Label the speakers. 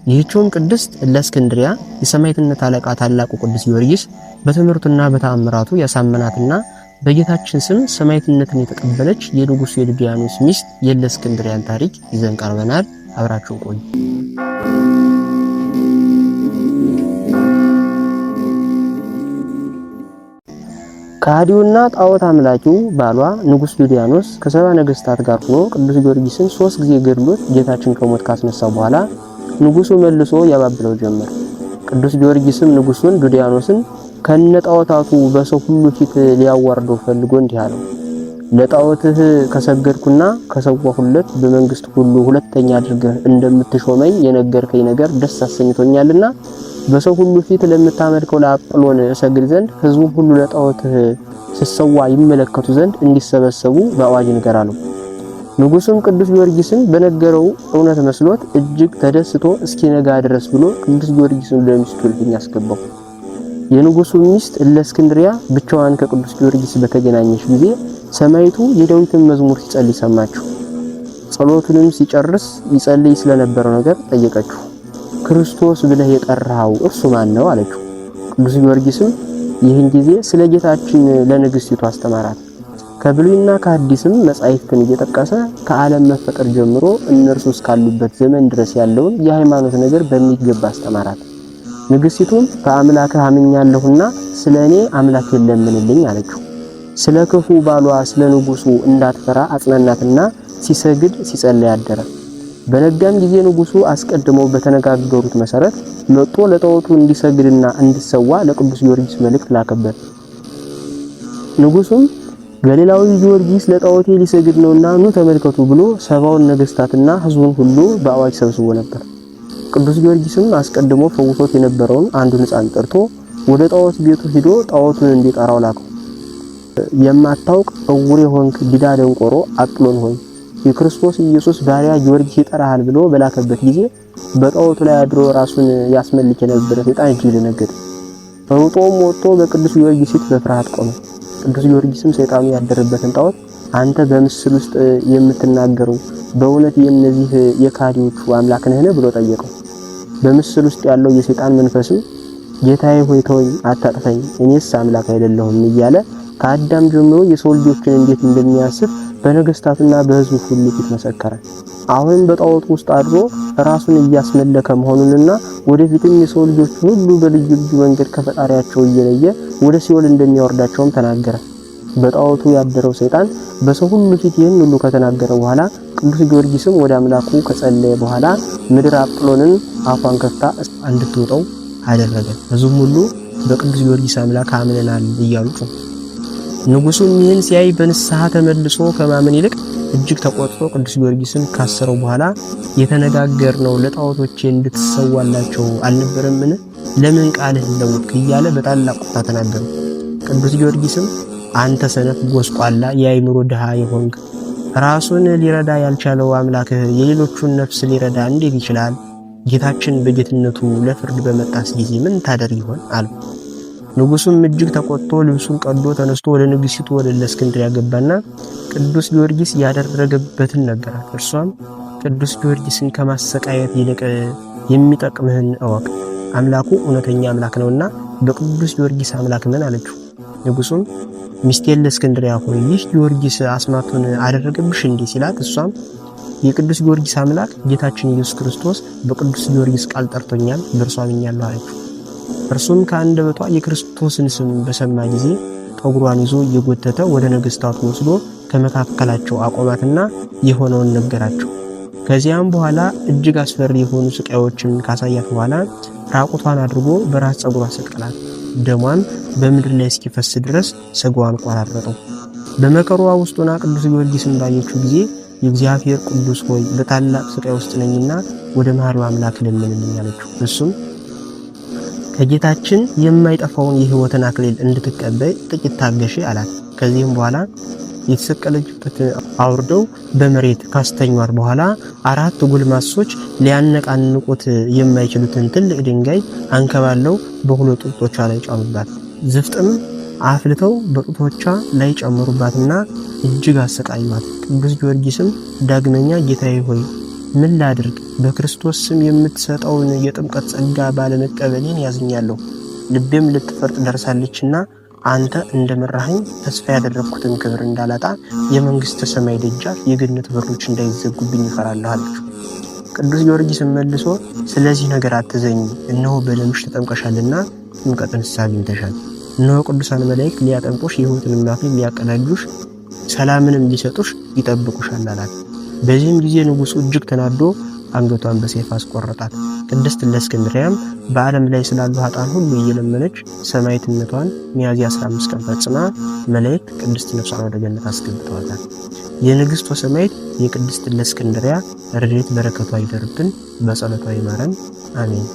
Speaker 1: ይህችውም ቅድስት እለእስክንድርያ የሰማዕትነት አለቃ ታላቁ ቅዱስ ጊዮርጊስ በትምህርቱና በተአምራቱ ያሳመናትና በጌታችን ስም ሰማዕትነትን የተቀበለች የንጉሱ የዱድያኖስ ሚስት የእለእስክንድርያን ታሪክ ይዘን ቀርበናል። አብራችሁን ቆዩ። ከሃዲውና ጣዖት አምላኪው ባሏ ንጉስ ዱዲያኖስ ከሰባ ነገስታት ጋር ሆኖ ቅዱስ ጊዮርጊስን 3 ጊዜ ገድሎት ጌታችን ከሞት ካስነሳው በኋላ ንጉሱ መልሶ ያባብለው ጀመር። ቅዱስ ጊዮርጊስም ንጉሱን ዱዲያኖስን ከነጣዖታቱ በሰው ሁሉ ፊት ሊያዋርደው ፈልጎ እንዲህ አለው። ለጣዖትህ ከሰገድኩና ከሰዋሁለት በመንግስት ሁሉ ሁለተኛ አድርገህ እንደምትሾመኝ የነገርከኝ ነገር ደስ አሰኝቶኛልና በሰው ሁሉ ፊት ለምታመልከው ለአጵሎን እሰግድ ዘንድ ህዝቡም ሁሉ ለጣዖትህ ስሰዋ ይመለከቱ ዘንድ እንዲሰበሰቡ በአዋጅ ንገር አለው። ንጉሱም ቅዱስ ጊዮርጊስን በነገረው እውነት መስሎት እጅግ ተደስቶ እስኪነጋ ድረስ ብሎ ቅዱስ ጊዮርጊስን ወደ ሚስቱ እልፍኝ አስገባው። የንጉሱ ሚስት እለእስክንድርያ ብቻዋን ከቅዱስ ጊዮርጊስ በተገናኘች ጊዜ ሰማይቱ የዳዊትን መዝሙር ሲጸልይ ሰማችው። ጸሎቱንም ሲጨርስ ይጸልይ ስለነበረው ነገር ጠየቀችው። ክርስቶስ ብለህ የጠራኸው እርሱ ማን ነው አለችው። ቅዱስ ጊዮርጊስም ይህን ጊዜ ስለ ጌታችን ለንግስቲቱ አስተማራት። ከብሉይና ከሐዲስም መጻሕፍትን እየጠቀሰ ከዓለም መፈጠር ጀምሮ እነርሱ እስካሉበት ዘመን ድረስ ያለውን የሃይማኖት ነገር በሚገባ አስተማራት። ንግስቲቱም በአምላክህ አምኛለሁና ስለ እኔ አምላክ የለምንልኝ አለችው። ስለ ክፉ ባሏ ስለ ንጉሱ እንዳትፈራ አጽናናትና ሲሰግድ ሲጸልይ አደረ። በነጋም ጊዜ ንጉሱ አስቀድመው በተነጋገሩት መሰረት መጥቶ ለጣዖቱ እንዲሰግድና እንዲሰዋ ለቅዱስ ጊዮርጊስ መልእክት ላከበት። ንጉሱም ገሊላዊ ጊዮርጊስ ለጣዖቴ ሊሰግድ ነውና ኑ ተመልከቱ ብሎ 70ውን ነገስታትና ህዝቡን ሁሉ በአዋጅ ሰብስቦ ነበር። ቅዱስ ጊዮርጊስም አስቀድሞ ፈውሶት የነበረውን አንዱን ሕፃን ጠርቶ ወደ ጣዖት ቤቱ ሂዶ ጣዖቱን እንዲጠራው ላከው። የማታውቅ እውር የሆንክ ዲዳ ደንቆሮ አጵሎን ሆይ የክርስቶስ ኢየሱስ ባሪያ ጊዮርጊስ ይጠራሃል ብሎ በላከበት ጊዜ በጣዖቱ ላይ አድሮ ራሱን ያስመልክ የነበረ ሰይጣን እጅግ ደነገጠ። ሩጦም ወጥቶ በቅዱስ ጊዮርጊስ ፊት በፍርሃት ቆመ። ቅዱስ ጊዮርጊስም ሰይጣኑ ያደረበትን ጣዖት አንተ በምስል ውስጥ የምትናገረው በእውነት የእነዚህ የካዲዎቹ አምላክ ነህን ብሎ ጠየቀው። በምስል ውስጥ ያለው የሰይጣን መንፈስም ጌታዬ ሆይ ተወኝ፣ አታጥፈኝ፣ እኔስ አምላክ አይደለሁም እያለ ከአዳም ጀምሮ የሰው ልጆችን እንዴት እንደሚያስብ በነገስታቱና በሕዝቡ ሁሉ ፊት መሰከረ። አሁንም በጣዖቱ ውስጥ አድሮ ራሱን እያስመለከ መሆኑንና ወደፊትም የሰው ልጆች ሁሉ በልዩ ልዩ መንገድ ከፈጣሪያቸው እየለየ ወደ ሲኦል እንደሚያወርዳቸውም ተናገረ። በጣዖቱ ያደረው ሰይጣን በሰው ሁሉ ፊት ይህን ሁሉ ከተናገረ በኋላ ቅዱስ ጊዮርጊስም ወደ አምላኩ ከጸለየ በኋላ ምድር አጵሎንን አፏን ከፍታ እንድትውጠው አደረገ። ሕዝቡም ሁሉ በቅዱስ ጊዮርጊስ አምላክ አምነናል እያሉ ጮኹ። ንጉሱም ይህን ሲያይ በንስሐ ተመልሶ ከማመን ይልቅ እጅግ ተቆጥቶ ቅዱስ ጊዮርጊስን ካሰረው በኋላ የተነጋገርነው ለጣዖቶቼ እንድትሰዋላቸው አልነበረምን? ለምን ቃልህን ለወጥክ? እያለ በታላቅ ቁጣ ተናገረው። ቅዱስ ጊዮርጊስም አንተ ሰነፍ ጎስቋላ፣ የአእምሮ ድሃ የሆንክ ራሱን ሊረዳ ያልቻለው አምላክህ የሌሎቹን ነፍስ ሊረዳ እንዴት ይችላል? ጌታችን በጌትነቱ ለፍርድ በመጣስ ጊዜ ምን ታደርግ ይሆን አለው። ንጉሱም እጅግ ተቆጥቶ ልብሱን ቀዶ ተነስቶ ወደ ንግስቲቱ ወደ እለእስክንድርያ ገባና ቅዱስ ጊዮርጊስ ያደረገበትን ነገራት። እርሷም ቅዱስ ጊዮርጊስን ከማሰቃየት ይልቅ የሚጠቅምህን እወቅ፣ አምላኩ እውነተኛ አምላክ ነውና በቅዱስ ጊዮርጊስ አምላክ ምን አለችው። ንጉሱም ሚስቴ እለእስክንድርያ ሆይ ይህ ጊዮርጊስ አስማቱን አደረገብሽ እንዴ ሲላት፣ እሷም የቅዱስ ጊዮርጊስ አምላክ ጌታችን ኢየሱስ ክርስቶስ በቅዱስ ጊዮርጊስ ቃል ጠርቶኛል፣ በእርሱ አምኛለሁ አለችው። እርሱም ከአንደበቷ የክርስቶስን ስም በሰማ ጊዜ ጠጉሯን ይዞ እየጎተተ ወደ ነገስታቱ ወስዶ ከመካከላቸው አቆማትና የሆነውን ነገራቸው። ከዚያም በኋላ እጅግ አስፈሪ የሆኑ ስቃዮችን ካሳያት በኋላ ራቁቷን አድርጎ በራስ ፀጉሯ ሰቀላት። ደሟም በምድር ላይ እስኪፈስ ድረስ ስጋዋን ቆራረጠው። በመከሯ ውስጥ ሆና ቅዱስ ጊዮርጊስን ባየችው ጊዜ የእግዚአብሔር ቅዱስ ሆይ በታላቅ ስቃይ ውስጥ ነኝና ወደ መሐሪው አምላክ ለምንልኝ አለችው። እሱም ከጌታችን የማይጠፋውን የሕይወትን አክሊል እንድትቀበይ ጥቂት ታገሺ አላት። ከዚህም በኋላ የተሰቀለችበት አውርደው በመሬት ካስተኟት በኋላ 4 ጎልማሶች ሊያነቃንቁት የማይችሉትን ትልቅ ድንጋይ አንከባለው በሁለት ጡቶቿ ላይ ጫኑባት። ዝፍጥም አፍልተው በጡቶቿ ላይ ጨመሩባትና እጅግ አሰቃዩአት። ቅዱስ ጊዮርጊስም ዳግመኛ ጌታዬ ሆይ ምን ላድርግ? በክርስቶስ ስም የምትሰጠውን የጥምቀት ጸጋ ባለመቀበሌን ያዝኛለሁ። ልቤም ልትፈርጥ ደርሳለችና አንተ እንደመራኸኝ ተስፋ ያደረግኩትን ክብር እንዳላጣ የመንግስተ ሰማይ ደጃፍ የገነት በሮች እንዳይዘጉብኝ ይፈራለሁ አለችው። ቅዱስ ጊዮርጊስም መልሶ ስለዚህ ነገር አትዘኝ፣ እነሆ በደምሽ ተጠምቀሻልና ጥምቀትን አግኝተሻል። እነሆ ቅዱሳን መላእክት ሊያጠምቁሽ የሕይወትን አክሊል ሊያቀዳጁሽ ሰላምንም ሊሰጡሽ ይጠብቁሻል አላት። በዚህም ጊዜ ንጉሱ እጅግ ተናዶ አንገቷን በሰይፍ አስቆረጣት። ቅድስት እለእስክንድርያም በዓለም ላይ ስላሉ ኃጥአን ሁሉ እየለመነች ሰማዕትነቷን ሚያዝያ 15 ቀን ፈጽማ መላእክት ቅድስት ነፍሷን ወደ ገነት አስገብተዋታል። የንግሥት ወሰማዕት የቅድስት እለእስክንድርያ ረድኤት በረከቷ ይደርብን፣ በጸሎቷ ይማረን፣ አሜን።